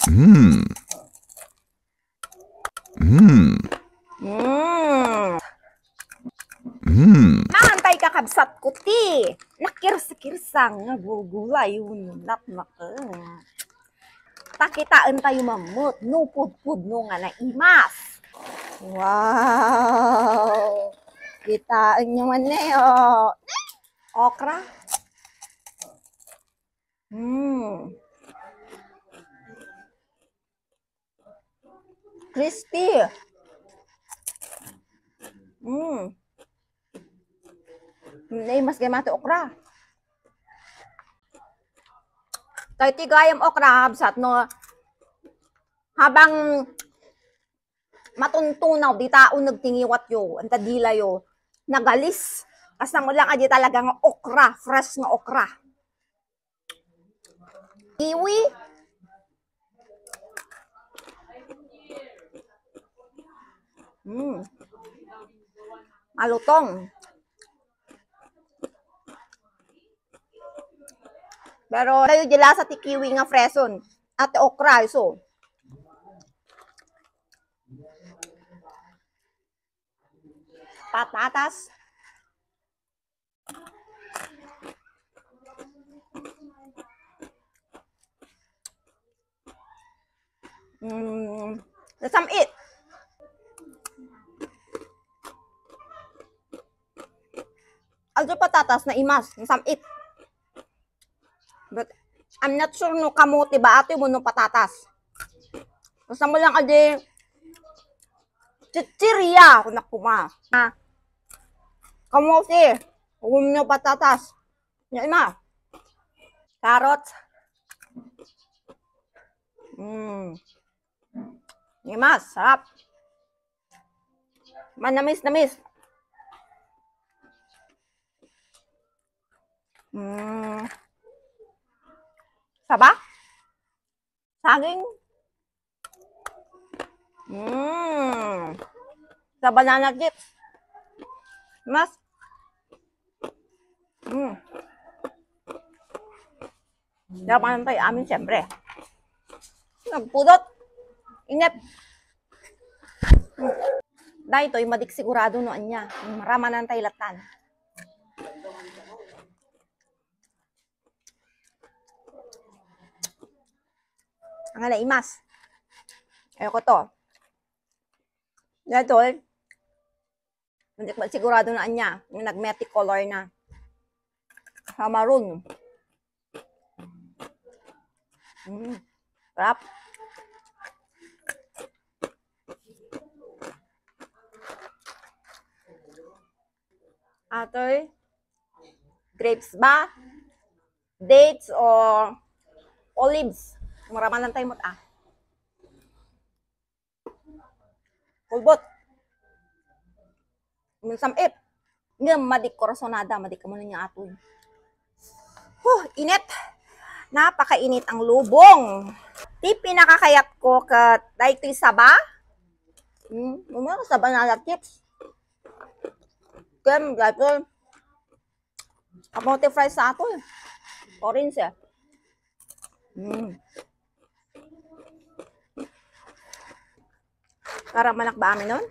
Mmm. Mmm. Maantay ka kabsat ko ti. Nakirsa-kirsang nga gugulay yun. Takitaan tayo mamut. No pud-pud no nga na imas. Wow. Kitaan nyo man oh. Okra. Crispy. Mas gamate okra. Tayo tigayam okra habsat no. Habang matuntunaw di tao nagtingiwat yo, anta dila yo, nagalis. Kasama mo lang adi talaga nga okra, fresh nga okra. Kiwi. Malutong. Pero tayo dila sa ti kiwi nga freson. At okra iso. Patatas. Nasamit. Also patatas na imas, nasamit. But I'm not sure no kamote ba ato mo no patatas. Basta mo lang adi chichirya kung nakuma. Kamote, kung no patatas. Yan ima. Carrots. Imas, sarap. Manamis-namis. Saba? Saging? Sa banana chips. Mas? Dapat tayo amin siyempre. Nagpudot. Ingat. Dahil ito'y madik sigurado noon niya. Maramanan tayo latan. Ang naimas. Ayoko to. Dahil ito'y madik sigurado noon niya. Yung nag-metic color na. Sa maroon. Sarap. Atoy, grapes ba? Dates o olives? Maraman lang tayo mo ta. Kulbot. Samit. Nga madik korasonada, madik ka muna niya atoy. Init. Napakainit ang lubong. Di pinakakayat ko ka dahil ito'y saba. Saba na chips. Kem, gato. Kamote fries sa ato. Orange eh. Para manak ba amin nun?